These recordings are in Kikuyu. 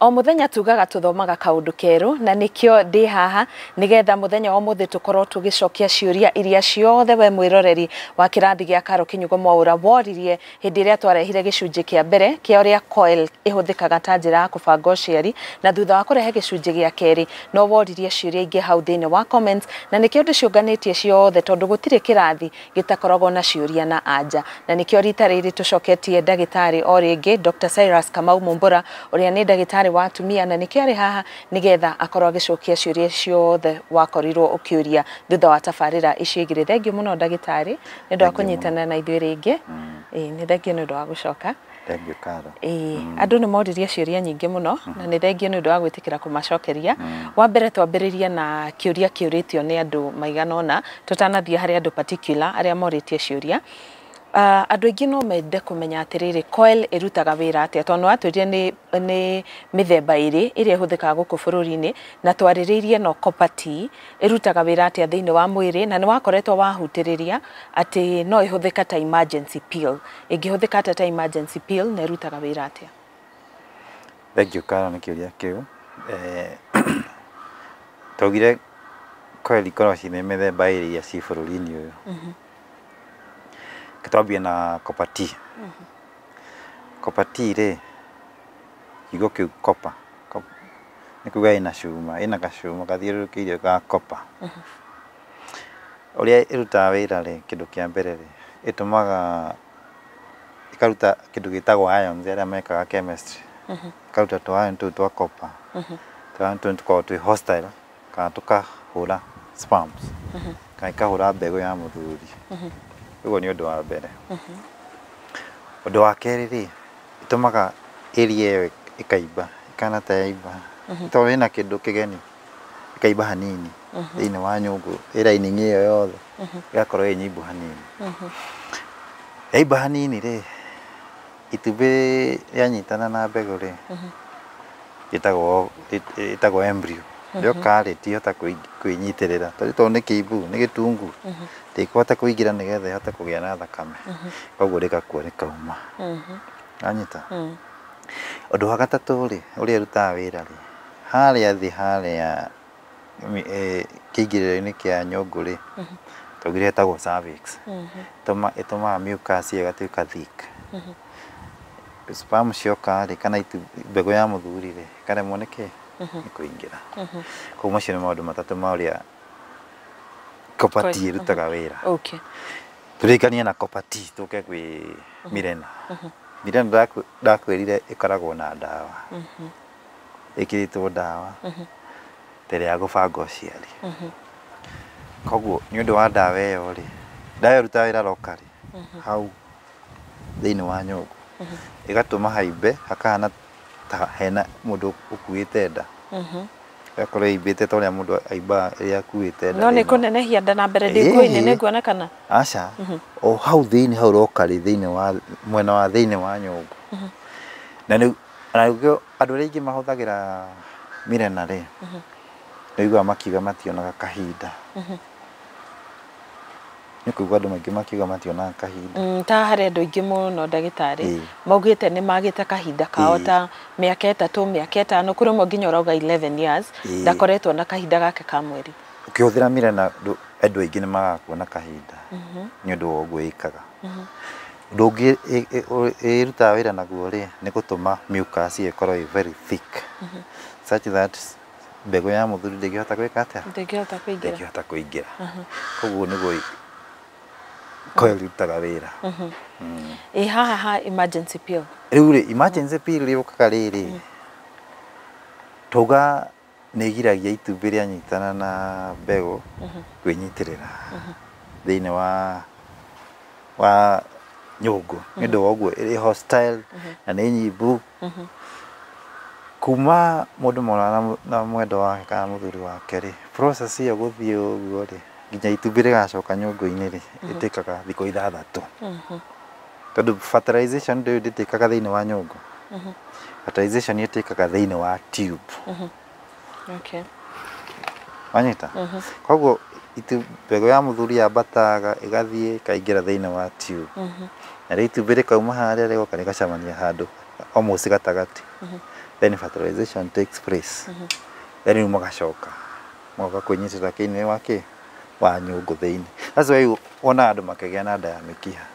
O muthenya tugaga tuthomaga kaundu keru na nikio ndi haha nigetha muthenya wa muthi tukorwo tugicokia ciuria iria ciothe we mwiroreri wa kirathi gia Karo Kinyugo Mwaura woririe hindi iria twarehire gicunji kia mbere kia uria coil ihuthikaga ta njira ya kubanga uciari na thutha wa kurehe gicunji gia keri no woririe ciuria ingi hau thiini wa comments na nikio ndiciunganitie ciothe tondu gutire kirathi gitakoragwo na ciuria na anja na nikio rita riri tucoketie ndagitari o ringi Dr. Cyrus Kamau Mumbura uria ni ndagitari wa atumia na nikio ari haha nigetha akorwo agicokia ciuria ciothe wakorirwo ukiuria thutha wa tabarira icio igiri. Thengiũ muno ndagitari ni ũndũ wa kunyitana na ithuĩ rĩngĩ. Nĩ thengiũ nĩ ũndũ wa gũcoka. Thengiũ Karo. Andũ nĩ moririe ciũria nyingĩ mũno na nĩ thengiũ nĩ ũndũ wa gwĩtĩkĩra kũmacokeria. Wa mbere twambĩrĩria na kĩũria kĩũrĩtio nĩ andũ maigana ũna tũtanathiĩ harĩ andũ particular arĩa morĩtie ciũria. Andũ aingĩ no mende kũmenya atĩrĩrĩ coil ĩrutaga wĩra atĩa tondũ watwĩrire nĩ mĩthemba ĩrĩ ĩrĩa ĩhũthĩkaga gũkũ bũrũri-inĩ na twarĩrĩirie no Copper T ĩrutaga wĩra atĩa thĩinĩ wa mwĩrĩ na nĩ wakoretwo wahutĩrĩria atĩ no ĩhũthĩka ta emergency pill. Ĩngĩhũthĩka atĩa ta emergency pill na ĩrutaga wĩra atĩa? Thengiũ Karo nĩ kĩũria kĩu. Twaugire coil ikoragwo ciĩ mĩthemba ĩrĩ iria ciĩ bũrũri-inĩ ũyũ. Twambie na Copper T. Copper T rĩ, kiugo kĩu copper nĩ kuga ĩna cuma, ĩna gacuma gathiũrũrũkĩirio ga copper. Ũrĩa ĩrutaga wĩra rĩ, kĩndũ kĩa mbere rĩ, ĩtũmaga ĩkaruta kĩndũ gĩtagwo ions arĩa mekaga chemistry. Ĩkaruta tũ ion tũu twa copper. Tũ ion tũu tũkoragwo twĩ hostile kana tũkahũra sperms kana ĩkahũra mbegũ ya mũthuri. Ũguo nĩ ũndũ wa mbere. Ũndũ wa kerĩ rĩ, ĩtũmaga area ĩyo ĩkaimba, ĩkahana ta yaimba. Tondũ ĩna kĩndũ kĩgeni, ĩkaimba hanini thĩinĩ wa nyũngũ, ĩ lining ĩyo yothe ĩgakorwo ĩ nyimbu hanini. Yaimba hanini rĩ, itumbĩ rĩanyitana na mbegũ rĩ, ĩtagwo embryo. Rĩoka rĩ, rĩtingĩhota kwĩnyitĩrĩra tondũ nĩ kĩimbu, nĩ gĩtungu, rĩtikũhota kũingĩra nĩgetha ĩhote kũgĩa na thakame, koguo rĩgakua rĩkauma. Wanyita? Ũndũ wa gatatũ rĩ, ũrĩa ĩrutaga wĩra rĩ, harĩa thĩ harĩa kĩingĩrĩro-inĩ kĩa nyũngũ rĩ, twaugire ĩtagwo cervix. Ĩtũmaga mucus ĩyo ĩgatuĩka thick. Sperm cioka rĩ, kana mbegũ ya mũthuri rĩ, ĩkaremwo nĩ kĩ? Nĩ kũingĩra. Koguo macio nĩ maũndũ matatũ ma ũrĩa Copper T ĩrutaga wĩra. Tũrĩkanie na Copper T tũke kwĩ Mirena. Mirena ndakwĩrire ĩkoragwo na ndawa. Ĩkĩrĩtwo ndawa ta ĩrĩa ya gũbanga ũciari. Koguo nĩ ũndũ wa ndawa ĩyo rĩ, ndawa ĩyo ĩrutaga wĩra locally hau thĩinĩ wa nyũngũ. Ĩgatũma haimbe hakahana ta hena mũndũ ũkuĩte nda. Ĩgakorwo ĩimbĩte ta ũrĩa mũndũ aimbaga rĩrĩa akuĩte nda. No nĩ kũnenehia nda na mbere ndĩkuo-inĩ nĩnguonekana? Aca, o hau thĩinĩ hau locally thĩinĩ wa mwena wa thĩinĩ wa nyũngũ. Na rĩu andũ arĩa aingĩ mahũthagĩra Mirena rĩ, nĩ ũiguaga makiuga mationaga kahinda. Nĩ kũigua andũ maingĩ makiuga mationaga kahinda. Ta harĩ andũ aingĩ mũno ndagĩtarĩ maugĩte nĩ magĩte kahinda kao ta mĩaka 3, mĩaka 5, kũrĩ ũmwe nginya ũrauga 11 years ndakoretwo na kahinda gake ka mweri. Ũkĩhũthĩra Mirena andũ aingĩ nĩ magaga kuona kahinda nĩ ũndũ wa ũguo ĩkaga. Ũndũ ũngĩ ĩrutaga wĩra naguo rĩ, nĩ gũtũma mucus ĩyo ĩkorwo ĩ very thick such that mbegũ ya mũthuri ndĩngĩhota gwĩka atĩa? Ndĩngĩhota kũingĩra. Ndĩngĩhota kũingĩra. Koguo nĩguo coil ĩrutaga wĩra. Ĩ haha ha emergency pill. Rĩu rĩ, emergency pill yũkaga rĩrĩ, twauga nĩ ĩgiragia itumbĩ rĩanyitana na mbegũ kwĩnyitĩrĩra thĩinĩ wa nyũngũ. Nĩ ũndũ wa ũguo ĩrĩ hostile na nĩ nyimbu. Kuma mũndũ mona na mwendwa wake kana mũthuri wake rĩ, process ĩyo gũthiĩ ũguo rĩ, nginya itumbĩ rĩgacoka nyũngũ-inĩ rĩ, ĩtĩkaga thikũ 6. Tondũ fertilization ndĩũĩ ndĩtĩkaga thĩinĩ wa nyũngũ. Fertilization ĩtĩkaga thĩinĩ wa tube. Wanyita? Koguo mbegũ ya mũthuri yambataga ĩgathiĩ ĩkaingĩra thĩinĩ wa tube. Na rĩu itumbĩ rĩkauma harĩa rĩgoka rĩgacemania handũ almost gatagatĩ. Then fertilization takes place. Then rĩu magacoka magoka kwĩnyitĩrĩra thĩinĩ wa kĩ wa nyũngũ thĩinĩ. That's why wonaga andũ makĩgĩa na nda ya mĩkiha,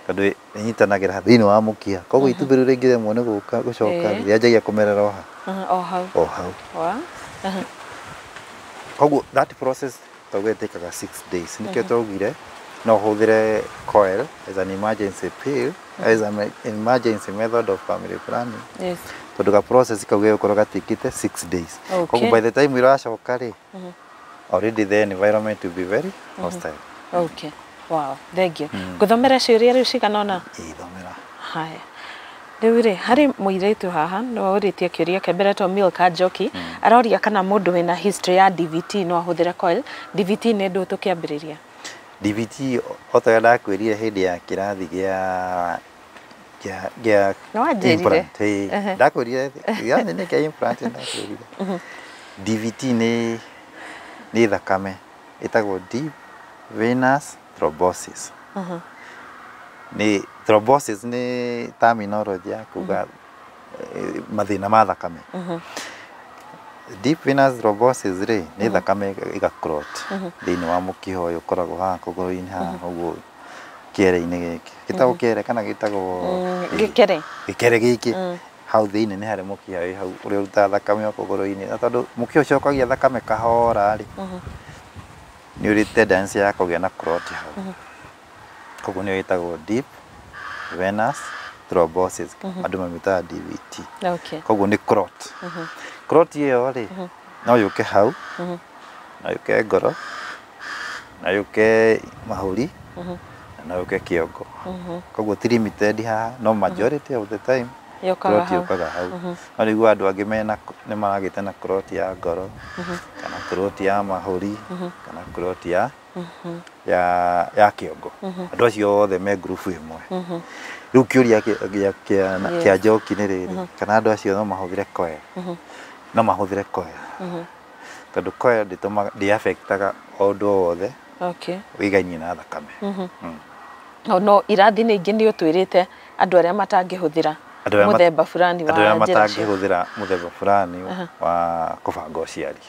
tondũ ĩnyitanagĩra thĩinĩ wa mũkiha, koguo itumbĩ rĩu rĩngĩremwo nĩ gũka gũcoka rĩanjagia kũmerera o ha? O hau. O hau. Wa Koguo that process tauge ĩtĩkaga 6 days. Nĩkĩo twaugire no ũhũthĩre coil as an emergency pill, as an emergency method of family planning, tondũ ga process kau gegũkorwo gatikĩte 6 days. Koguo by the time iracoka rĩ, already the environment will be very hostile. Okay, wow, thank you. Ngũthomera ciũria rĩu cigana ũna. Ithomera. Haya, rĩu rĩ, harĩ mũirĩtu haha nĩwe ũrĩtie kĩũria kĩa mbere to Milka Njoki aroria kana mũndũ wĩna history ya DVT no ahũthĩre coil. DVT nĩ ndũ tũkĩambĩrĩria? DVT, o ta ũrĩa ndakwĩrire hĩndĩ ya kĩrathi gĩa Nĩ wanjĩrire. Implant, ĩĩ. Ndakwĩrire kĩrathi nĩ kĩa implant, ndakwĩrire DVT nĩ thakame ĩtagwo deep venous thrombosis. Nĩ thrombosis, nĩ terminology ya kuga mathĩna ma thakame. Deep venous thrombosis rĩ, nĩ thakame ĩga clot thĩinĩ wa mũkiha ũyũ ũkoragwo haha kũgũrũ-inĩ haha ũguo, kĩere-inĩ gĩkĩ gĩtagwo kĩere kana gĩtagwo Gĩkere. Gĩkere gĩkĩ hau thĩinĩ nĩ harĩ mũkiha wĩ hau ũrĩa ũrutaga thakame o kũgũrũ-inĩ, na tondũ mũkiha ũcio ũkagia thakame kahora rĩ, nĩ ũrĩ tendency ya kũgĩa na clot hau. Koguo nĩyo ĩtagwo deep venous thrombosis, andũ mamĩtaga DVT. Koguo nĩ clot. Clot ĩyo rĩ, no yũke hau, no yũke ngoro, no yũke mahũri, na no yũke kĩongo. Koguo ti limited haha, no majority of the time Yũkaga clot hau. Yũkaga hau. No nĩguo andũ angĩ mena nĩ maragĩte na clot ya ngoro kana clot ya mahũri kana clot ya kĩongo, andũ acio othe me ngurubu ĩmwe. Rĩu kĩũria kĩa Njoki nĩ rĩrĩ, kana andũ acio no mahũthĩre coil? No mahũthĩre coil, tondũ coil ndĩtũmaga, ndĩ-affectaga o ũndũ o wothe wĩgainie na thakame. No, no irathi-inĩ ingĩ nĩ ũtwĩrĩte andũ arĩa matangĩhũthĩra Andũ arĩa mũthemba fulani wa andũ arĩa njĩra cia matangĩhũthĩra mũthemba fulani wa kũbanga ũciari.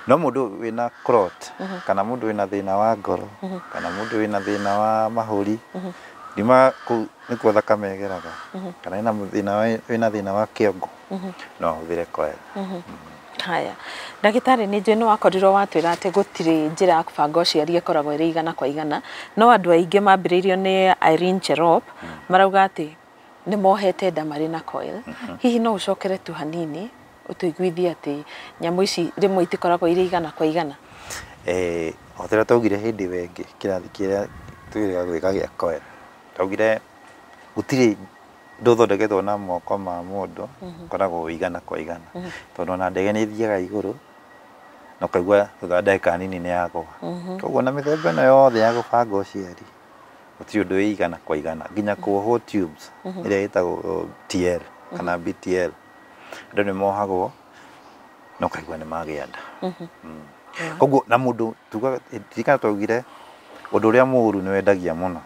No mũndũ wĩna clot, kana mũndũ wĩna thĩna wa ngoro, kana mũndũ wĩna thĩna wa mahũri, ndima kũu nĩkuo thakame ĩgeraga, kana wĩna thĩna wa kĩongo, no ahũthĩre coil. Haya, ndagĩtarĩ, nĩ njũĩ nĩ wakorirwo watwĩra atĩ gũtirĩ njĩra ya kũbanga ũciari ĩkoragwo ĩrĩ igana kwa igana, no andũ aingĩ mambĩrĩirio nĩ Irene Cherop marauga atĩ nĩ mohete nda marĩ na coil. Hihi no ũcokere tu hanini ũtũiguithie atĩ nyamũ ici rĩmwe itikoragwo irĩ igana kwa igana? O ta ũrĩa twaugire hĩndĩ ĩyo ĩngĩ, kĩrathi kĩrĩa twĩrĩga gwĩka gĩa coil, twaugire gũtirĩ ũndũ ũthondeketwo na moko ma mũndũ ũkoragwo wĩ igana kwa igana, tondũ ona ndege nĩ ĩthiaga igũrũ na ũkaigua thutha wa ndagĩka nini nĩ yagũa. Koguo na mĩthemba ĩno yothe ya gũbanga ũciari, gũtirĩ ũndũ wĩ igana kwa igana, nginya kuohwo tubes ĩrĩa ĩtagwo TL kana BTL, andũ nĩ mohagwo na ũkaigua nĩ magĩa nda. Koguo na mũndũ tugaga, ririkana twaugire ũndũ ũrĩa mũũru nĩ wendagia mũno,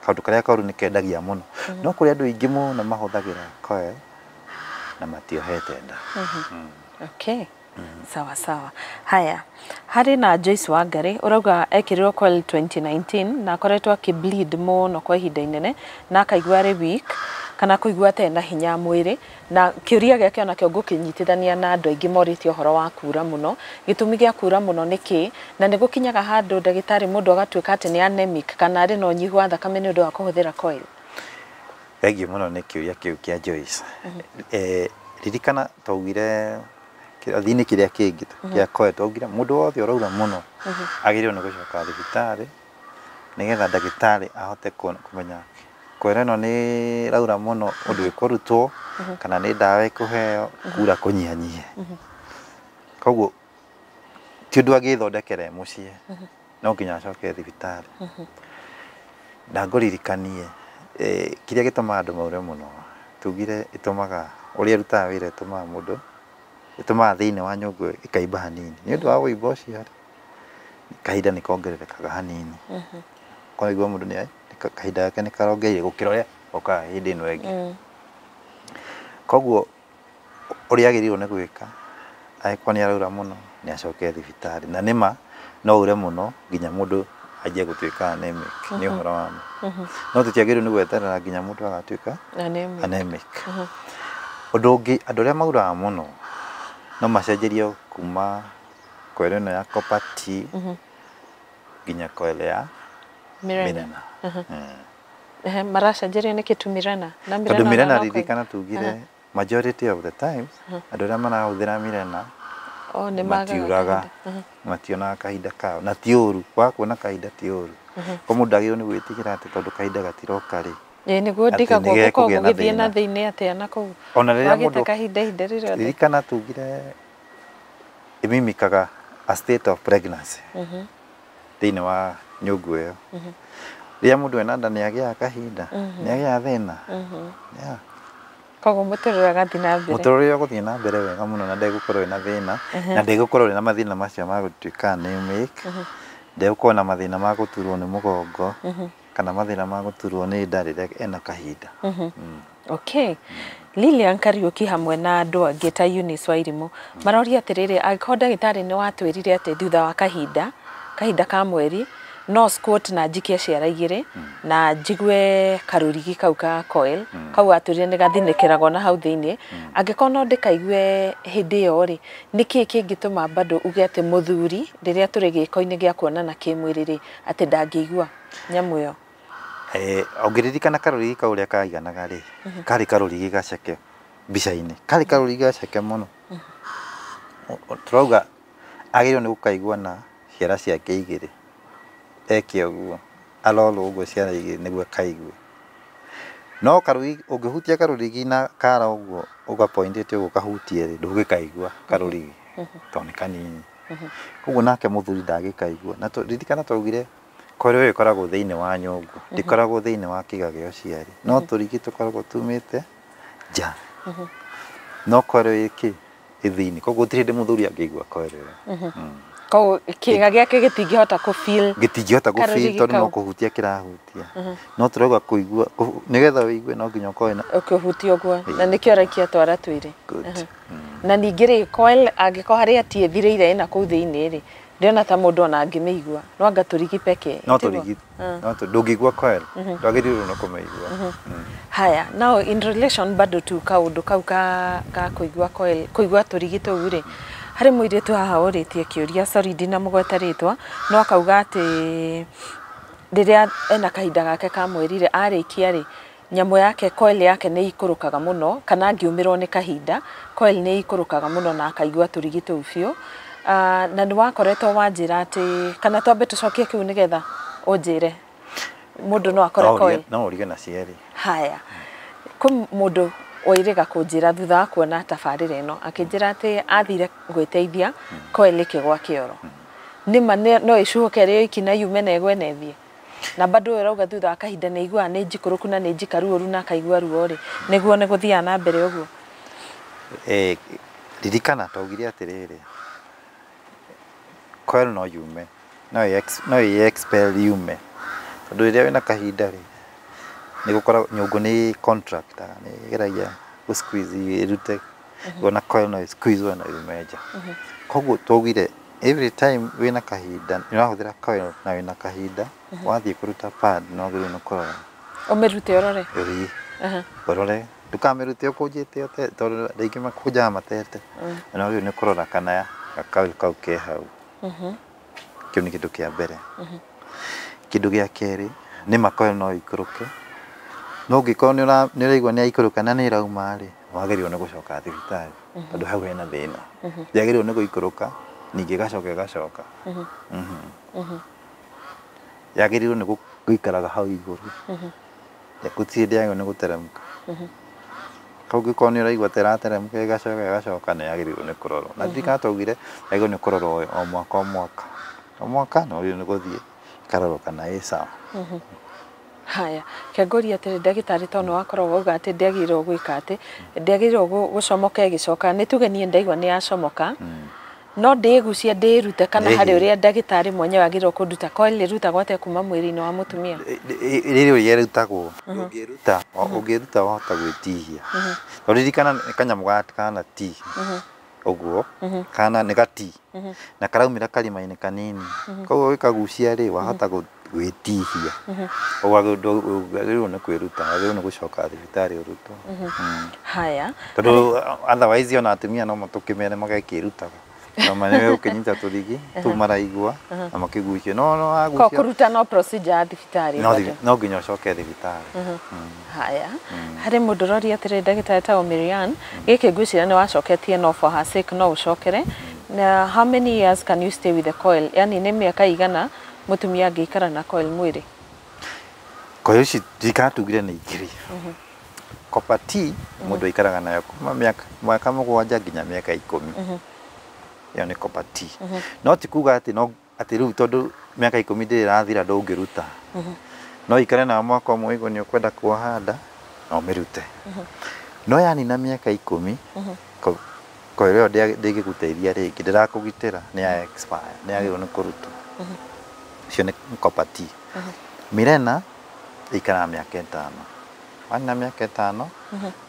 kaũndũ karĩa koru nĩ kendagia mũno. No kũrĩ andũ aingĩ mũno mahũthagĩra coil na matiohete nda. Okay. Sawa sawa. Haya, harĩ na Joyce Wangari ũrauga ekĩrirwo coil 2019 na akoretwo akĩ-bleed mũno kwa ihinda inene na akaigua arĩ weak kana kũigua atarĩ na hinya mwĩrĩ, na kĩũria gĩake onakĩo ngũkĩnyitithania na andũ aingĩ morĩtie ũhoro wa kura mũno. Gĩtũmi gĩa kura mũno nĩ kĩ? Na nĩ gũkinyaga handũ, ndagĩtarĩ, mũndũ agatuĩka atĩ nĩ anemic kana arĩ na ũnyihu wa thakame nĩ ũndũ wa kũhũthĩra coil? Thengiũ mũno nĩ kĩũria kĩu kĩa Joyce. Ririkana twaugire kĩrathi-inĩ kĩrĩa kĩngĩ kĩa coil, twaugire mũndũ wothe ũraura mũno agĩrĩirwo nĩ gũcoka thibitarĩ nĩgetha ndagĩtarĩ ahote kũmenya coil ĩno nĩ ĩraura mũno ũndũ ĩkũrutwo kana nĩ ndawa ĩkũheo kura kũnyihanyihe. Koguo ti ũndũ angĩthondekera e mũciĩ, no nginya acoke thibitarĩ. Na ngũririkanie, kĩrĩa gĩtũmaga andũ maure mũno, tugire ĩtũmaga ũrĩa ĩrutaga wĩra, ĩtũmaga mũndũ, ĩtũmaga thĩinĩ wa nyũngũ ĩkaimba hanini. Nĩ ũndũ wa wũimbo ũcio rĩ, kahinda nĩ kongererekaga hanini, koguo mũndũ nĩ kahinda gake nĩ karongereire gũkĩra ũrĩa okaga hĩndĩ ĩno ĩngĩ. Koguo Ũrĩa agĩrĩirwo nĩ gwĩka angĩkorwo nĩ araura mũno nĩ acoke thibitarĩ, na nĩma no ure mũno nginya mũndũ anjie gũtuĩka anemic, nĩ ũhoro wa ma. No tũtiagĩrĩirwo nĩ gweterera nginya mũndũ agatuĩka Anemic. anemic. Ũndũ ũngĩ, andũ arĩa mauraga mũno no macenjerio kuma coil ĩno ya Copper T nginya coil ya Mirena. Mirena. Ehe, maracenjerio nĩkĩ tu Mirena? Na Tondũ Mirena Mirena ona no ririkana tugire majority of the times andũ arĩa marahũthĩra Mirena Oh, nĩ magaga matiuraga, kahinda. mationaga kahinda kao, na ti ũru kwaga kuona kahinda ti ũru. Ko mũndũ ndagĩrĩirwo nĩ gwĩtigĩra atĩ tondũ kahinda gatiroka rĩ, Ĩĩ nĩguo atĩ ndigagwo nĩ gũkoragwo gekũgĩa na gũgĩthiĩ na thĩna. thĩinĩ atĩa na kũu Ona rĩrĩa wagĩte mũndũ kahinda ihinda rĩrĩ rĩothe. Ririkana tugire ĩmimikaga a state of pregnancy thĩinĩ wa nyũngũ ĩyo. Rĩrĩa mũndũ ena nda nĩ agĩaga kahinda, nĩ agĩaga thĩna. Yeah. Koguo mũtũrĩre ũgathiĩ na mbere. Mũtũrĩre ũgũthiĩ na mbere wega mũno na ndegũkorwo ena thĩna, na ndegũkorwo ena mathĩna macio ma gũtuĩka anemic, ndegũkorwo na mathĩna ma gũturwo nĩ mũgongo, kana mathĩna ma gũturwo nĩ nda rĩrĩa ena kahinda. Okay. Lilian Kariuki hamwe na andũ angĩ ta Eunice Wairimu maroria atĩrĩrĩ, angĩkorwo ndagĩtarĩ nĩ watwĩrire atĩ thutha wa kahinda kahinda ka mweri no squat na njikie ciara igĩrĩ na njigue karũrigi kau ka coil kau watwĩrire nĩ gathinĩkĩragwo na hau thĩinĩ, angĩkorwo no ndĩkaigue hĩndĩ ĩyo rĩ, nĩkĩĩ kĩngĩtũma bado uge atĩ mũthuri rĩrĩa tũrĩ gĩko-inĩ gĩa kuonana kĩmwĩrĩ rĩ, atĩ ndangĩigua nyamũ ĩyo? Ũngĩririkana karũrigi kau ũrĩa kaiganaga rĩ, karĩ karũrigi gaceke mbica-inĩ, karĩ karũrigi gaceke mũno. Tũrauga agĩrĩirwo nĩ gũkaigua na ciara ciake igĩrĩ, eke ũguo arorwo ũguo ciara igĩrĩ nĩguo akaigue. No karũrigi ũngĩhutia karũrigi na kara ũguo ũgapointĩte ũguo ũkahutie rĩ, ndũngĩkaigua karũrigi tondũ nĩ kanini. Koguo nake mũthuri ndangĩkaigua. Na ririkana twaugire coil ĩyo ĩkoragwo thĩinĩ wa nyũngũ, ndĩkoragwo thĩinĩ wa kĩga gĩa ũciari. No tũrigi tũkoragwo tumĩte nja. No coil ĩkĩ ĩ thĩinĩ. Koguo gũtirĩ hĩndĩ mũthuri angĩigua coil ĩyo. Koguo kĩga gĩake gĩtingĩhota kũ feel Gĩtingĩhota gũ feel karũrigi tondũ no kau. kũhutia kĩrahutia. No tũrauga kũigua, nĩgetha ũigue no nginya ũkorwo wĩna ũkĩhutia ũguo, na nĩkĩo araikia twara twĩrĩ. Good. Na ningĩ rĩ, coil angĩkorwo harĩa ti ĩthirĩire ĩna kũu thĩinĩ rĩ, ndĩrona ta mũndũ ona angĩmĩigua no anga tũrigi peke. No tiguo? tũrigi, no ndũngĩigua coil, ndwagĩrĩirwo nĩ kũmĩigua. Haya, now in relation bado tu kaũndũ kau ka kũigua coil, kũigua tũrigi tũu rĩ, harĩ mũirĩtu haha ũrĩtie kĩũria, sorry ndinamũgweta rĩtwa, no akauga atĩ rĩrĩa ena kahinda gake ka mweri rĩ, arĩkia rĩ, nyamũ yake coil yake nĩ ikũrũkaga mũno, kana angĩũmĩrwo nĩ kahinda coil nĩ ikũrũkaga mũno na akaigua tũrigi tũu biũ. Na nĩ wakoretwo wanjĩra atĩ, kana twambe tũcokie kĩu nĩgetha ũnjĩre mũndũ no akore coil. No ũrige na cierĩ. Haya, kwĩ mũndũ wairĩga kũnjĩra thutha wa kuona tabarĩra ĩno, akĩnjĩra atĩ athire gwĩteithia coil ĩkĩgwa kĩoro. Nĩma no ĩcuhũke ĩrĩ yoiki na yume na ĩgwe na ĩthiĩ? Na bado ũyũ ũrauga thutha wa kahinda nĩ aiguaga nĩ njikũrũku na nĩ njikaru ũru na akaigua ruo rĩ, nĩguo nĩ gũthiaga na mbere ũguo? Ririkana twaugire atĩrĩrĩ, coil no yume, no ĩ expel yume, tondũ rĩrĩa wĩna kahinda rĩ, nĩ gũkoragwo nyũngũ nĩ contractaga, nĩ ĩgeragia gũ squeeze ĩrute, ona coil no ĩ squeeze na yume nja. Koguo twaugire every time wĩna kahinda, nĩ ũrahũthĩra coil na wĩna kahinda, wathiĩ kũruta pad nĩ wagĩrĩirwo nĩ kũrora. Ũmĩrute ũrore? Ĩĩ. Ũrore, ndũkamĩrute ũkũnjĩte ũte, tondũ andũ aingĩ makũnjaga matete. Na wagĩrĩirwo nĩ kũrora kana ga coil kau ke hau. Kĩu nĩ kĩndũ kĩa mbere. Kĩndũ gĩa kerĩ, nĩ ma coil no ĩikũrũke, no ũngĩkorwo nĩ ũraigua nĩ yaikũrũka na nĩ ĩrauma rĩ, wagĩrĩirwo nĩ gũcoka thibitarĩ tondũ hau hena thĩna. Ndĩagĩrĩirwo nĩ gũikũrũka ningĩ ĩgacoka ĩgacoka. Yagĩrĩirwo nĩ gũikaraga hau igũrũ. Gũtirĩ hĩndĩ yagĩrĩirwo nĩ gũteremka. Koguo ũngĩkorwo nĩ ũraigua ta ĩrateremka ĩgacoka ĩgacoka nĩ yagĩrĩirwo nĩ kũrorwo. Na ndirikana twaugire yagĩrĩirwo nĩ kũrorwo o mwaka o mwaka. O mwaka nĩ wagĩrĩirwo nĩ gũthiĩ ĩkarorwo kana ĩ sawa. Haya, kengũria atĩrĩ ndagĩtarĩ, tondũ nĩ wakorwo wauga atĩ ndĩagĩrĩirwo gwĩka atĩ ndĩagĩrĩirwo gũcomoka ĩgĩcoka, nĩ tuge niĩ ndaigua nĩ yacomoka, No ndĩgucie ndĩrute kana harĩ ũrĩa ndagĩtarĩ mwenyewe agĩrĩirwo kũnduta? Coil ĩrutagwo atĩa kuma mwĩrĩ-inĩ wa mũtumia? Rĩrĩ ũrĩa ĩrutagwo, ũngĩruta ũngĩruta wahota gwĩtihia. Tondũ ririkana nĩ kanyamũ kahana T ũguo, kana nĩ ga T na karaumĩra karima-inĩ kanini, koguo ũgĩkagucia rĩ, wahota gwĩtihia. Wagĩrĩirwo nĩ kwĩruta, wagĩrĩirwo nĩ gũcoka thibitarĩ ũrutwo. Haya. Tondũ otherwise ona atumia no matũkĩmere magekĩrutaga. No nĩwe ũkĩnyita tũrigi tũu maraigua na makĩgucie, no no Ko wagucia kũruta no procedure ya thibitarĩ bado. No nginya ũcoke thibitarĩ. Haya, harĩ mũndũ ũroria atĩrĩ, ndagĩtarĩ tagwo Miriam, gĩkĩ ngwĩciria nĩ wacoketie, no for her sake no ũcokere na, how many years can you stay with the coil? Yani nĩ mĩaka igana mũtumia angĩikara na coil mwĩrĩ? Coil ici ndirikana tugire nĩ igĩrĩ. Copper T mũndũ aikaraga nayo kuma mwaka 7 nginya mĩaka 10. Ĩyo nĩ Copper T. No ti kuga atĩ no atĩ rĩu tondũ mĩaka 10 ndĩrĩ ĩrathira ndũngĩruta. No ikare nayo mwaka ũmwe ũigue nĩ ũkwenda kuoha nda, no ũmĩrute. No yanina mĩaka 10, coil ĩyo ndĩngĩgũteithia rĩngĩ, ndĩrakũgitĩra, nĩ ya expire, nĩ yagĩrĩirwo nĩ kũrutwo. Icio nĩ Copper T. Mirena ĩikaraga mĩaka 5. Wanina mĩaka 5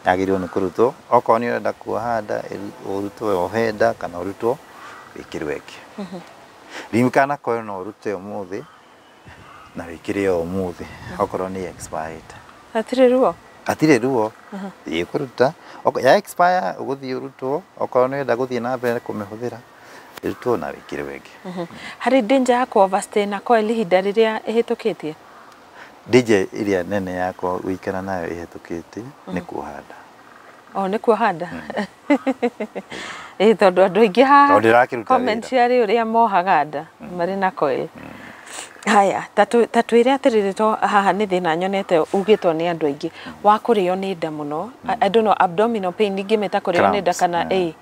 yagĩrĩirwo nĩ kũrutwo, okorwo nĩ ũrenda kuoha nda ũrutwo wohe nda kana ũrutwo wĩkĩrwo ĩngĩ. Ririkana coil no ũrute ũmũthĩ na wĩkĩre o ũmũthĩ okorwo nĩ expired. Hatirĩ ruo? Hatirĩ ruo, thiĩ kũruta. Ya expire ũgũthiĩ ũrutwo, okorwo nĩ ũrenda gũthiĩ na mbere kũmĩhũthĩra, ĩrutwo na wĩkĩrwo ĩngĩ. Harĩ danger ya kũ overstay na coil ihinda rĩrĩa ĩhĩtũkĩtie? Danger ĩrĩa nene ya gũikara nayo ĩhĩtũkĩtie nĩ kuoha nda. O nĩ kuoha nda? Ĩĩ, tondũ andũ aingĩ haha Tondũ ndĩrakĩruta comment wĩra. ciarĩ ũrĩa mohaga nda marĩ na coil. Haya, ta twĩre atĩrĩrĩ, to haha nĩ thĩna nyonete ugĩtwo nĩ andũ aingĩ wa kũrĩo nĩ nda mũno. I don't know, abdominal pain ingĩmĩta kũrĩo nĩ nda Cramps, kana ĩ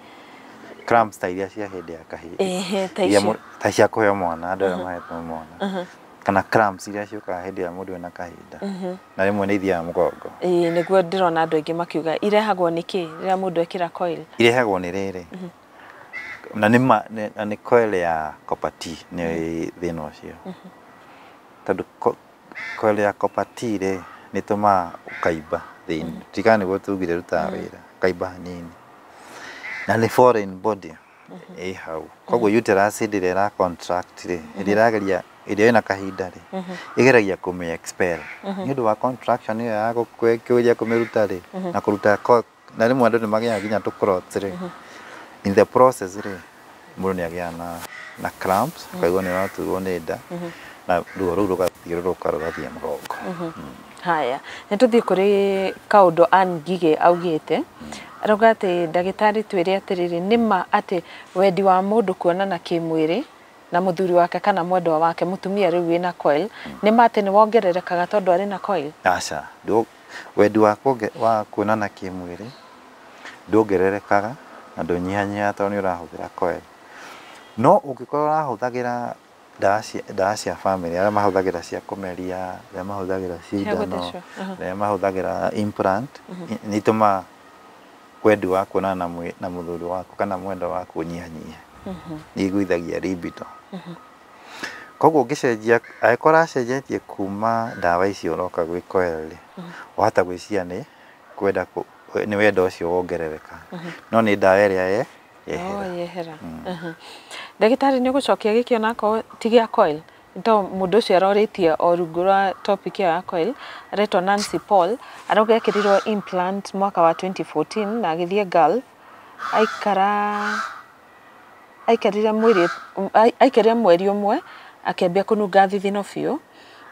Cramps ta iria cia hĩndĩ ya kahĩĩ. Ehe, ta Iria icio. Ta cia kũheo mwana, andũ arĩa mahetwo mwana. Kana cramps iria ciũkaga hĩndĩ ĩrĩa mũndũ ena kahinda. Na rĩmwe nĩ ithiaga mũgongo. Ĩĩ, nĩguo ndĩrona andũ aingĩ makiuga irehagwo nĩ kĩ rĩrĩa mũndũ ekĩra coil? Irehagwo nĩ rĩrĩ. Na nĩ coil ya Copper T nĩyo thĩna ũcio. Tondũ coil ya Copper T rĩ, nĩ ĩtũmaga ũkaimba thĩinĩ. Ririkana nĩguo tugire ĩrutaga wĩra, ũkaimba hanini. Na nĩ foreign body ĩ hau. Koguo uterus hĩndĩ ĩrĩa ĩra contract rĩ, hĩndĩ ĩrageria, hĩndĩ ĩrĩa ĩna kahinda rĩ, ĩgeragia kũmĩ expel. Nĩ ũndũ wa contraction ĩyo ya kũgeria kũmĩruta rĩ, na kũruta, na rĩmwe andũ nĩ magĩaga nginya tũ clots rĩ. In the process rĩ, mũndũ nĩ agĩaga na cramps, ũkaigua nĩ ũraturwo nĩ nda, na ruo rũu rũgathiũrũrũka rũgathiĩ mũgongo. Haya, nĩ tũthiĩ kũrĩ kaũndũ Ann Ngigĩ augĩte. Arauga atĩ ndagĩtarĩ twĩre atĩrĩrĩ, nĩ ma atĩ wendi wa mũndũ kuonana kĩmwĩrĩ na mũthuri wake kana mwendwa wake mũtumia rĩu wĩna coil, nĩ ma atĩ nĩ wongererekaga tondũ arĩ na coil? Aca, wendi wa kuonana kĩmwĩrĩ ndwongererekaga na ndũnyihanyihaga tondũ nĩ ũrahũthĩra coil. No ũngĩkorwo ũrahũthagĩra ndawa cia family, arĩa mahũthagĩra cia kũmeria, arĩa mahũthagĩra cindano, arĩa mahũthagĩra implant, nĩ itũmaga wendi wa kuonana na mũthuri waku kana mwendwa waku ũnyihanyihe. Nĩ ĩgũithagia libido. Koguo ũngĩcenjia, angĩkorwo ũracenjetie kuma ndawa icio ũroka gwĩ coil rĩ, wahota gwĩciria nĩ kwenda nĩ wendo ũcio wongerereka. No nĩ ndawa ĩrĩa yehera. Yehera. Ndagĩtarĩ nĩ ũgũcokia gĩkĩ onakorwo ti gĩa coil? To mũndũ ũcio arorĩtie o rungu rwa topic ĩyo ya coil, aretwo Nancy Paul, arauga ekĩrirwo implant mwaka wa 2014 na agĩthiĩ Gulf, aikarire mweri ũmwe akĩambia kũnunga thithino biũ,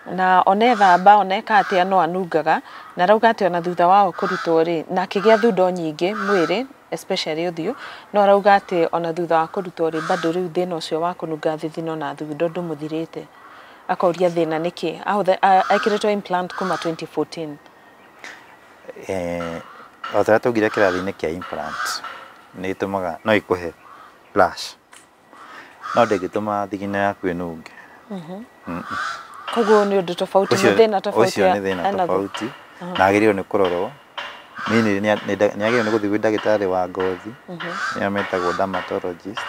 na ona ethamba ona eka atĩa no anungaga, na arauga atĩ ona thutha wao kũrutwo rĩ, na akĩgĩa thundo nyingĩ mwĩrĩ especially ũthiũ, no arauga atĩ ona thutha wa kũrutwo rĩ, bado rĩu thĩna ũcio wa kũnunga thithino na thundo ndũmũthirĩte. Akoria thĩna nĩkĩ? Ekĩrĩtwo implant kuma 2014. O ta ũrĩa twaugire kĩrathi-inĩ kĩa implant, nĩ ĩtũmaga no ĩkũhe rash, no ndĩngĩtũma thigino yaku ĩnunge. Koguo nĩ ũndũ tofauti, nĩ thĩna tofauti. Ũcio nĩ thĩna tofauti, na agĩrĩirwo nĩ kũrorwo. Nĩ agĩrĩirwo nĩ gũthiĩ gwĩ ndagĩtarĩ wa ngothi, nĩo metagwo dermatologist,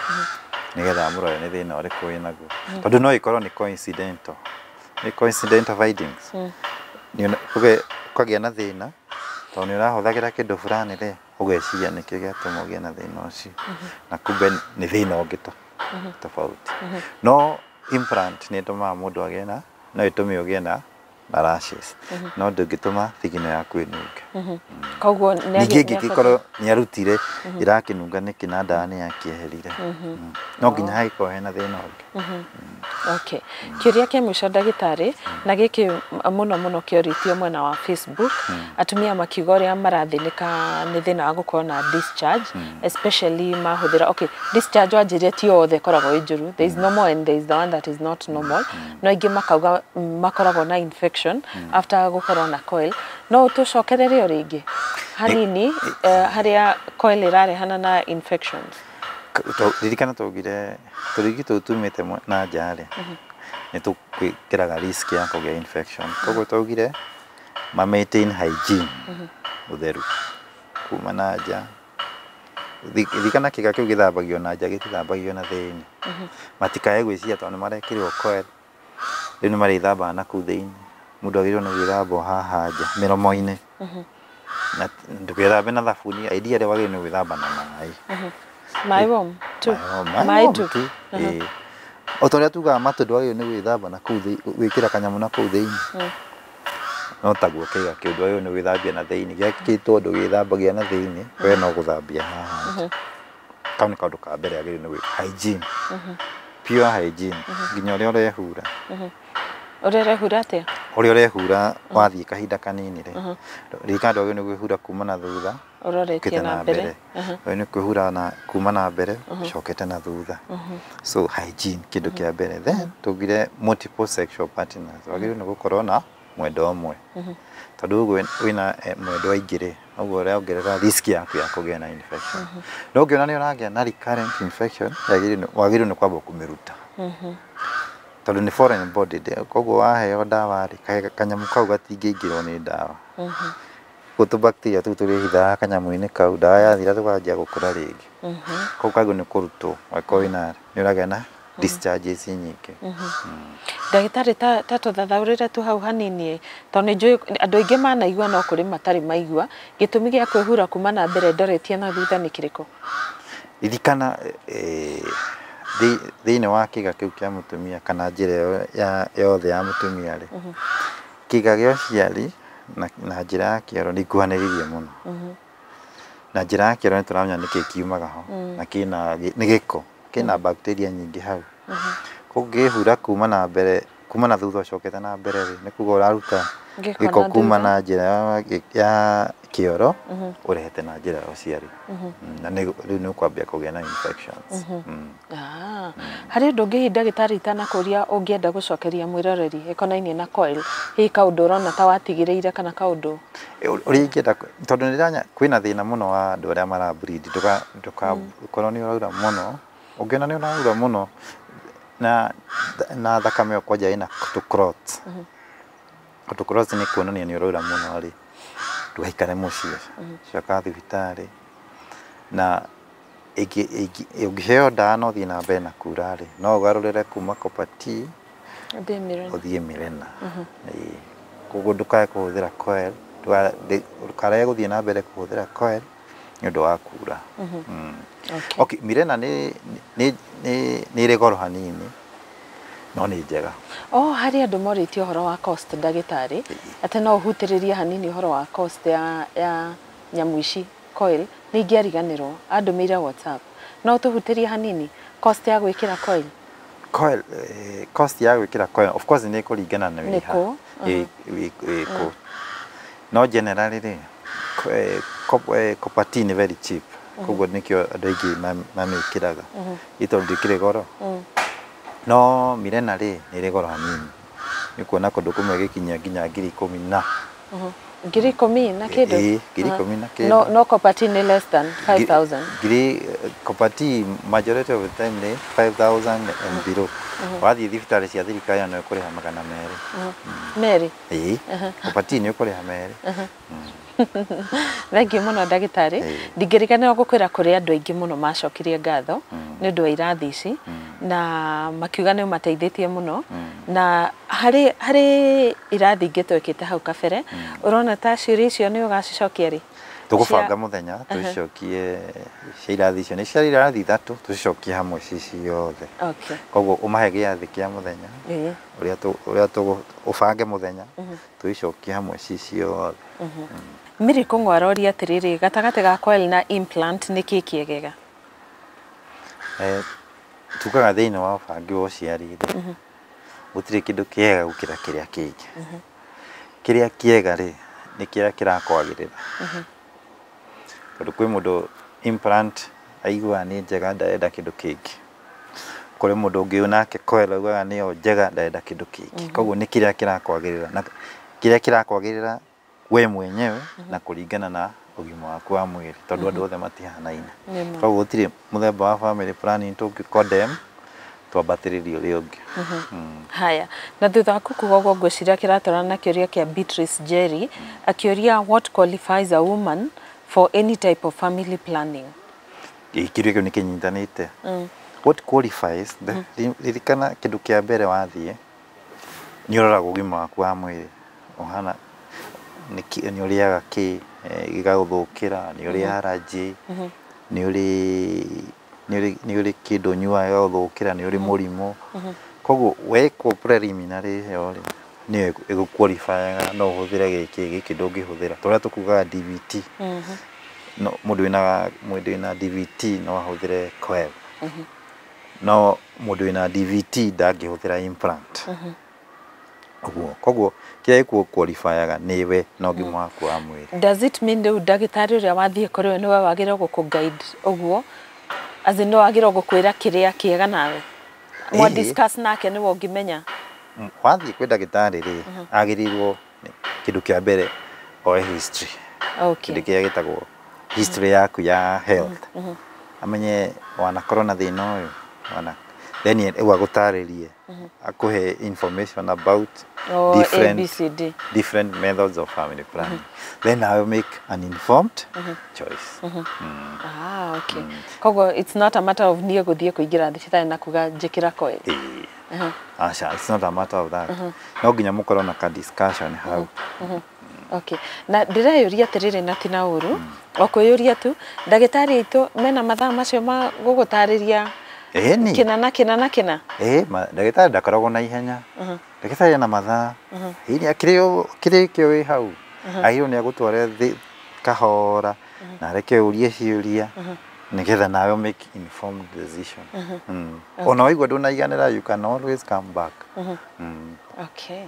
Nĩgetha amũrore nĩ thĩna ũrĩkũ wĩnaguo, tondũ no ĩkorwo nĩ coincidental, nĩ coincidental findings. Ũkagĩa na thĩna tondũ nĩ ũrahũthagĩra kĩndũ fulani rĩ, ũgeciria nĩkĩo gĩatũma ũgĩe na thĩna ũcio, na kumbe nĩ thĩna ũngĩ tofauti. No implant nĩ ĩtũmaga mũndũ agĩe na, no ĩtũme ũgĩe na rashes, no ndũngĩtũma thigino yaku ĩnunge. Koguo nĩ Ningĩ ĩngĩgĩkorwo nĩ arutire, ĩrakĩnunga nĩkĩ na ndawa nĩ yakĩeherire? No nginya hagĩkorwo hena thĩna ũngĩ. Okay. Kĩũria kĩa mũico, ndagĩtarĩ, na gĩkĩ mũno mũno kĩorĩtio mwena wa Facebook, atumia makiuga ũrĩa marathĩnĩka nĩ thĩna wa gũkorwo na discharge, especially mahũthĩra, okay, discharge wanjĩrire ti yothe ĩkoragwo ĩ njũru, there is normal and there is the one that is not normal, no aingĩ makauga makoragwo na infection after gũkorwo na coil. No ũtũcokerere o rĩngĩ hanini harĩa coil ĩrarehana na infections? Ririkana twaugire tũrigi tũu tumĩte na nja rĩ, nĩ tũkwĩkĩraga risk ya kũgĩa infection. Koguo twaugire ma maintain hygiene, ũtheru kuma na nja. Ririkana kĩga kĩu gĩthambagio na nja, gĩtithambagio na thĩinĩ. Matikae gwĩciria tondũ nĩ marekĩrwo coil rĩu nĩ marĩthambaga na kũu thĩinĩ. Mũndũ agĩrĩirwo nĩ gwĩthamba o haha nja mĩromo-inĩ, na ndũgethambe na thabuni. Ideally wagĩrĩirwo nĩ gwĩthamba na maĩ. Maĩ warm tu? Maĩ Maĩ warm tu. Tu, ĩĩ. O ta ũrĩa tugaga matũ ndwagĩrĩirwo nĩ gwĩthamba na kũu gwĩkĩra kanyamũ na kũu thĩinĩ, no taguo kĩga kĩu ndwagĩrĩirwo nĩ gwĩthambia na thĩinĩ. Gĩakĩtwo ndũgĩthambagia na thĩinĩ, we no gũthambia haha nja. Kau nĩ kaũndũ ka mbere agĩrĩirwo nĩ gwĩka, hygiene, pure hygiene, nginya ũrĩa ũrehura. Ũrĩa ũrehura atĩa? Ũrĩa ũrehura wathiĩ kahinda kanini rĩ, ririkana ndwagĩrĩirwo nĩ kwĩhura kuma na thutha ũroretie ũkĩte na mbere. Wagĩrĩirwo nĩ kwĩhura na kuma na mbere ũcokete na thutha. So hygiene kĩndũ kĩa mbere. Then tugire multiple sexual partners, wagĩrĩirwo nĩ gũkorwo na mwendwa ũmwe, tondũ ũguo wĩna mwendwa aingĩ rĩ, ũguo ũrongerera risk yaku ya kũgĩa na infection. No ũngĩona nĩ ũragĩa na recurrent infection, wagĩrĩirwo nĩ kwamba kũmĩruta, tondũ nĩ foreign body. Koguo waheo ndawa rĩ, kanyamũ kau gatingĩingĩrwo nĩ ndawa. Koguo tũ bacteria tũu tũrĩhithaga kanyamũ-inĩ kau, ndawa yathira tũkanjia gũkũra rĩngĩ. Koguo kagĩrĩirwo nĩ kũrutwo angĩkorwo wĩna nĩ ũragĩa na discharges nyingĩ. Ndagĩtarĩ, ta tũthathaũrĩre tu hau hanini, tondũ nĩ njũĩ andũ aingĩ manaigua no kũrĩ matarĩ maigua, gĩtũmi gĩa kwĩhura kuma na mbere ndoretie na thutha nĩ kĩrĩkũ? Ririkana thĩinĩ wa kĩga kĩu kĩa mũtumia kana njĩra ĩyo ya yothe ya mũtumia rĩ, kĩga gĩa ũciari na njĩra ya kĩoro nĩ ikuhanĩrĩirie mũno. Na njĩra ya kĩoro nĩ tũramenya nĩkĩ kiumaga ho, na kĩna nĩ gĩko, kĩna bacteria nyingĩ hau. Koguo ũngĩhura kuma na mbere, kuma na thutha ũcokete na mbere rĩ, nĩ kuga ũraruta gĩko gĩko na kuma thutha. Na njĩra ya kĩoro ũrehete na njĩra ya ũciari. Na rĩu nĩ ũkwambia kũgĩa na infections. Ah, harĩ ũndũ ũngĩ hihi, ndagĩtarĩ, itanakũria ũngĩenda gũcokeria mwĩroreri ĩkonainie na coil, hihi kaũndũ ũrona ta watigĩrĩire kana kaũndũ? Ũrĩa ingĩenda, tondũ nĩ ndĩranya kwĩna thĩna mũno wa andũ arĩa mara bleed, ndũka ndũka ũkorwo nĩ ũraura mũno, ũngĩona nĩ ũraura mũno na thakame ĩyo kwanja ĩna tũ clot, tũ clot nĩ kuonania nĩ ũraura mũno rĩ, ndũgaikare mũciĩ, coka thibitarĩ. Na ũngĩheo ndawa no ũthiĩ na mbere na kura rĩ, no ũgarũrĩre kuma Copper T Ũthiĩ Mirena. Ũthiĩ Mirena. Ĩĩ. Koguo ndũkae kũhũthĩra coil, ndũkarege gũthiĩ na mbere kũhũthĩra coil nĩ ũndũ wa kura. Okay, Mirena nĩ ĩrĩ goro hanini no nĩ njega. Oh, harĩ andũ morĩtie ũhoro wa cost, ndagĩtarĩ, atĩ no ũhutĩrĩrie hanini ũhoro wa cost ya nyamũ ici coil. Nĩ ingĩariganĩrwo andũmĩire WhatsApp, no tũhutĩrie hanini cost ya gwĩkĩra coil. Coil, cost ya gwĩkĩra coil of course nĩ ĩkũringana na Nĩ wĩ ha. kũ? Wĩ kũ. No generally rĩ, Copper T nĩ very cheap, koguo nĩkĩo andũ aingĩ mamĩkĩraga, ĩ tondũ ndĩkĩrĩ goro. No Mirena rĩ, nĩ ĩrĩ goro hanini, nĩ kuona kũndũ kũmwe ĩgĩkinyia nginya 10,000 na 10,000 na kĩndũ? Ĩĩ, 10,000 na kĩndũ. No Copper T nĩ less than 5000? Ngiri, Copper T majority of the time nĩ 5000 and below. Wathiĩ thibitarĩ cia thirikari no ũkũrĩha 200. Merĩ? Ĩĩ, Copper T nĩ ũkũrĩha merĩ. Thank you mũno ndagĩtarĩ. Ndingĩriganĩrwo gũkwĩra kũrĩ andũ aingĩ mũno macokirie ngatho nĩ ũndũ wa irathi ici, na makiuga nĩ ũmateithĩtie mũno. Na harĩ irathi ingĩ twekĩte hau kabere, ũrona ta ciũria icio nĩ ũgacicokia rĩ? Tũgũbanga mũthenya tũcicokie cia irathi icio, nĩ cia irathi 3, tũcicokie hamwe ci ciothe. Koguo ũmahe gĩathĩ kĩa mũthenya ũrĩa ũbange mũthenya tũicokie hamwe ci ciothe. Miracle Ng'waroria atĩrĩrĩ, gatagatĩ ga coil na implant nĩ kĩ kĩegega? Tugaga thĩinĩ wa ũbangi wa ũciari rĩ, gũtirĩ kĩndũ kĩega gũkĩra kĩrĩa kĩngĩ. Kĩrĩa kĩega rĩ, nĩ kĩrĩa kĩrakwagĩrĩra. Tondũ kwĩ mũndũ implant aiguaga nĩ njega ndarenda kĩndũ kĩngĩ. Kũrĩ mũndũ ũngĩ nake coil augaga nĩyo njega ndarenda kĩndũ kĩngĩ. Koguo nĩ kĩrĩa kĩrakwagĩrĩra, na kĩrĩa kĩrakwagĩrĩra we mwenyewe na kũringana na ũgima waku wa mwĩrĩ, tondũ andũ othe matihanaine. Koguo gũtirĩ mũthemba wa family planning tũngĩ condemn twambatĩrĩrie ũrĩa ũngĩ. Haya, na thutha waku kuga ũguo ngwĩciria kĩratwarana na kĩũria kĩa Beatrice Jerry, akĩũria what qualifies a woman for any type of family planning? Kĩũria kĩu nĩ kĩnyitanĩte. What qualifies, ririkana kĩndũ kĩa mbere wathiĩ nĩ ũroraga ũgima waku wa mwĩrĩ ũhana, nĩ ũrĩaga kĩ gĩgagũthũkĩra, nĩ ũrĩ allergy, nĩ ũrĩ kĩndũ ũnyuaga gĩgagũthũkĩra, nĩ ũrĩ mũrimũ. Koguo wekwo preliminary ĩyo rĩ, nĩyo ĩgũqualifyaga no ũhũthĩre gĩkĩ, gĩkĩ ndũngĩhũthĩra. Tũrĩa tũkugaga DVT, no mũndũ wĩna DVT no ahũthĩre coil, no mũndũ wĩna DVT ndangĩhũthĩra implant. Ũguo koguo kĩrĩa gĩkũqualifyaga nĩ we na ũgima waku wa mwĩrĩ. Does it mean rĩu ndagĩtarĩ ũrĩa wathiĩ kũrĩ we nĩwe wagĩrĩirwo gũkũ guide ũguo, as in nĩwe wagĩrĩirwo gũkwĩra kĩrĩa kĩega nawe? Mwa discuss nake nĩwe ũngĩmenya. Wathiĩ kwĩ ndagĩtarĩ rĩ, agĩrĩirwo kĩndũ kĩa mbere oe history. Kĩndũ kĩrĩa gĩtagwo history yaku ya health. Amenye wanakorwo na thĩna ũyũ, wana then rĩu agũtarĩrie, akũhe information about different, different methods of family planning. Then I will make an informed choice. Ah, okay. Koguo it's not a matter of niĩ gũthiĩ kũingĩra thibitarĩ na kuga njĩkĩra coil. Aca, it's not a matter of that. No nginya mũkorwo na ka discussion hau. Okay. Na ndĩreyũria atĩrĩrĩ, na ti na ũru, o kwĩyũria tu, ndagĩtarĩ aitũ mena mathaa macio ma gũgũtarĩria kĩna na kĩna na kĩna? Ndagĩtarĩ ndakoragwo na ihenya. Ndagĩtarĩ ena mathaa. Hihi akĩrĩ kĩo wĩ hau, agĩrĩirwo nĩ agũtware kahora na areke ũrie ciũria nĩgetha nawe make informed decision. Ona waigua ndũnaiganĩra, you can always come back. Okay.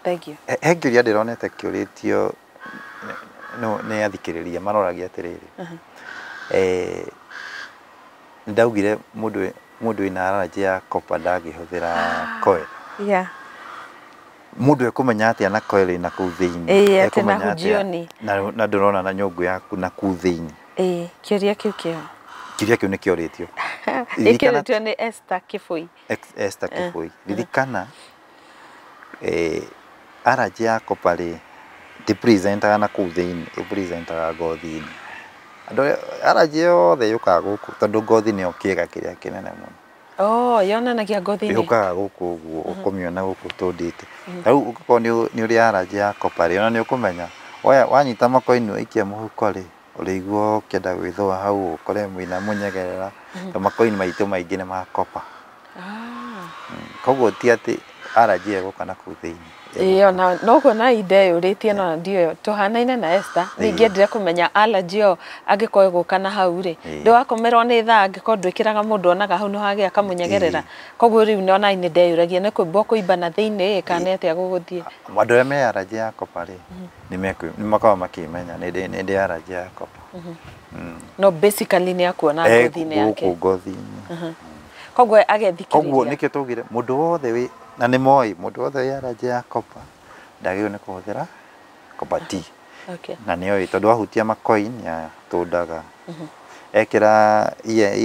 Thank you. He kĩũria ndĩronete kĩũrĩtio nĩ athikĩrĩria, maroragia atĩrĩrĩ, ndaugire mũndũ wĩna allergy ya copper ndangĩhũthĩra coil. Mũndũ ekũmenya atĩa na coil ĩna kũu thĩinĩ? Ekũmenya atĩa na ndũrona na nyũngũ yaku na kũu thĩinĩ? Kĩũria kĩu kĩo. Kĩũria kĩu nĩ kĩorĩtio. Gĩkĩũrĩtio nĩ Esther Kĩbũi. Esther Kĩbũi. Ririkana allergy ya copper rĩ, ndĩpresentaga na kũu thĩinĩ, ĩpresentaga ngothi-inĩ. Andũ allergy yothe yũkaga gũkũ tondũ ngothi nĩyo kĩĩga kĩrĩa kĩnene mũno. Oh, yonanagia ngothi-inĩ. Yũkaga gũkũ ũguo, ũkũmĩona gũkũ tũndĩte. Rĩu ũngĩkorwo nĩ ũrĩ allergy ya copper rĩ, ona nĩ ũkũmenya wanyita makoini waikia mũhuko rĩ, ũrĩigua ũkĩenda gwĩthũa hau, ũkore wĩna mũnyegerera, tondũ makoini maitũ maingĩ nĩ ma copper. Koguo ti atĩ allergy ĩgũka na kũu thĩinĩ. Ĩĩ, ona noguo na indeyũrĩtie, no ndiũĩ tũhanaine na Esther. Ningĩendire kũmenya allergy ĩyo angĩkorwo ĩgũka na hau rĩ, ndĩwakomerwo nĩ thaa angĩkorwo ndwĩkĩraga mũndũ onaga hau nĩ hagĩa kamũnyegerera. Koguo rĩu ona nĩ ndeyũragia nĩ kũimba ũkũimba na thĩinĩ kana nĩ atĩa gũgũthiĩ. Andũ arĩa me allergy ya copper rĩ, nĩ makoragwo makĩmenya nĩ ndĩ allergy ya copper. No basically nĩ akuona ngothi-inĩ yake. Gũkũ ngothi-inĩ. Koguo agethikĩrĩria. Koguo nĩkĩo twaugire mũndũ wothe wĩ na nĩ moĩ mũndũ wothe wĩ allergy ya copper ndagĩrĩirwo nĩ kũhũthĩra copper T. Na nĩ oĩ tondũ ahutia makoin nĩ atũndaga. Ekĩra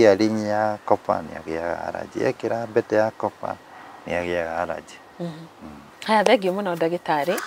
earring ya copper nĩ agĩaga allergy, ekĩra mbete ya copper nĩ agĩaga allergy. Haya, thengiũ mũno ndagĩtarĩ.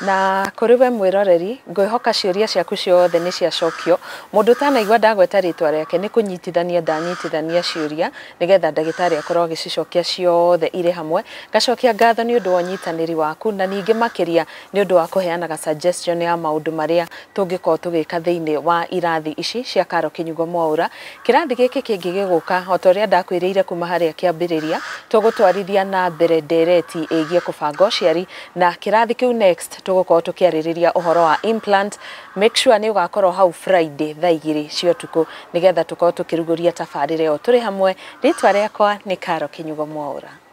Na kũrĩ we mwĩroreri, ngwĩhoka ciũria ciaku ciothe nĩ ciacokio. Mũndũ ũtanaigua ndagweta rĩtwa rĩake, nĩ kũnyitithania ndanyitithania ciũria nĩgetha ndagĩtarĩ akorwo agĩcicokia ciothe irĩ hamwe. Ngacokia ngatho nĩ ũndũ wa ũnyitanĩri waku, na ningĩ makĩria nĩ ũndũ wa kũheanaga suggestion ya maũndũ marĩa tũngĩkorwo tũgĩka thĩinĩ wa irathi ici cia Karo Kinyugo Mwaũra. Kĩrathi gĩkĩ kĩngĩ gĩgũka o ta ũrĩa ndakwĩrĩire kuma harĩa kĩambĩrĩria, tũgũtwarithia na mbere ndereti ĩgiĩ kũbanga ũciari, na kĩrathi kĩu next tũgũkorwo tũkĩarĩrĩria ũhoro wa implant. Make sure nĩ ũgakorwo hau Friday thaa 2 cia ũtukũ nĩgetha tũkorwo tũkĩrugũria tabarĩra ĩyo tũrĩ hamwe. Rĩtwa rĩakwa nĩ Karo Kinyugo Mwaũra.